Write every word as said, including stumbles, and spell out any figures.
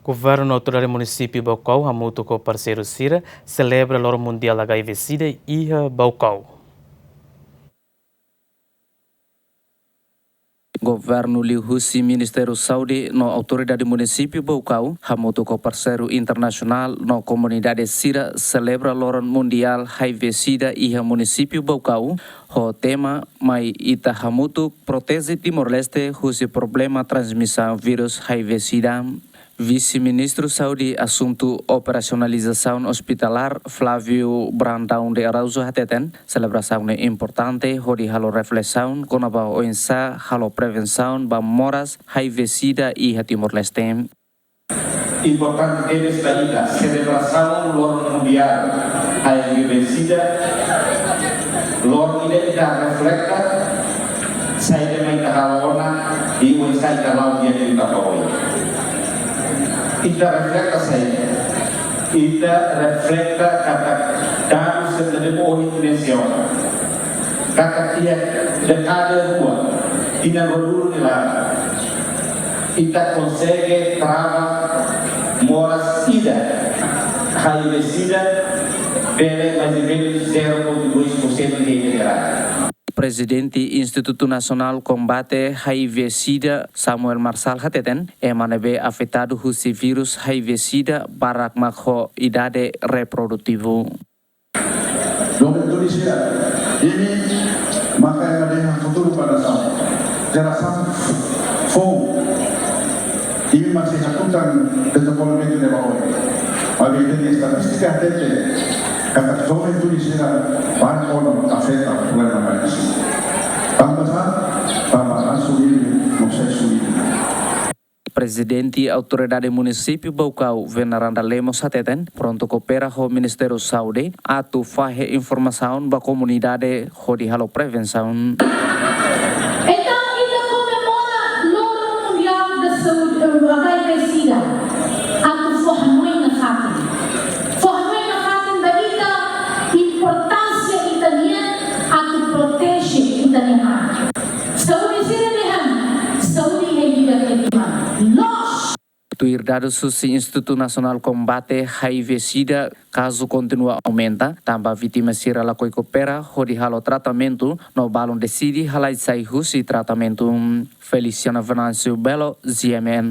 Governu no Autoridade Munisípiu Baucau hamutuk ho parseiru sira selebra Loron Mundiál H I V SIDA iha Baucau. Governu liuhusi Ministériu Saúde no Autoridade Munisípiu Baucau hamutuk ho parseiru internasionál no komunidade sira selebra Loron Mundiál H I V SIDA iha Munisípiu Baucau, ho tema Mai ita hamutuk proteje Timor-Leste husi problema transmisaun vírus H I V SIDA. Vise-Ministru Saúde Asuntu Operasionalizasaun Ospitalár, Flávio Brandão de Araújo, hateten, selebrasaun ne'e importante hodi halo reflesaun kona-ba oinsá halo prevensaun ba moras H I V SIDA iha Timor-Leste. Importante tebes ba ita selebrasaun Loron Mundiál H I V SIDA, loron ida ita refleta saida mak ita halo ona, i oinsá ita la'o di'ak liután ba oin. Ita refleta saida? Ita refleta katak dadus sira ne'ebé ohin mensiona katak iha dékada rua, tinan rua-nulu nia laran, ita konsege trava moras ida H I V SIDA bele mais ou menos zero ponto dois por cento de ita. Prezidente Institutu Nasionál Kombate H I V SIDA, Samuel Marçal, hateten, ema ne'ebé afetadu husi vírus H I V SIDA barak mak ho idade reprodutivu. Juventude sira, imi maka ema dehan futuru ba nasaun. Jerasaun foun, imi mak sei hatutan dezenvolvimentu ne'e ba oin. Maibé ita-nia estatístika hatete katak juventude sira barak ona afeta problema H I V SIDA. Tanba sá? Tanba rasu imi no seksu imi. Prezidente Autoridade Munisípiu Baucau, Veneranda Lemos, hateten, prontu koopera ho Ministériu Saúde atu fahe informasaun ba komunidade hodi halo prevensaun. Entaun, ita komemora Loron Mundiál da Saúde, eh, H I V SIDA, atu fó hanoin nafatin. Fó hanoin nafatin ba ita importánsia ita-nian atu proteje ita-nia an. Saúde sira dehan, saúde iha ita-nia an. Loos. Tuir dadus husi Institutu Nasionál Kombate H I V SIDA, kazu kontinua aumenta, tanba vítima sira lakohi koopera hodi halo tratamentu, no balun deside halai sai husi tratamentu. Feliciano Venâncio Belo, G M N.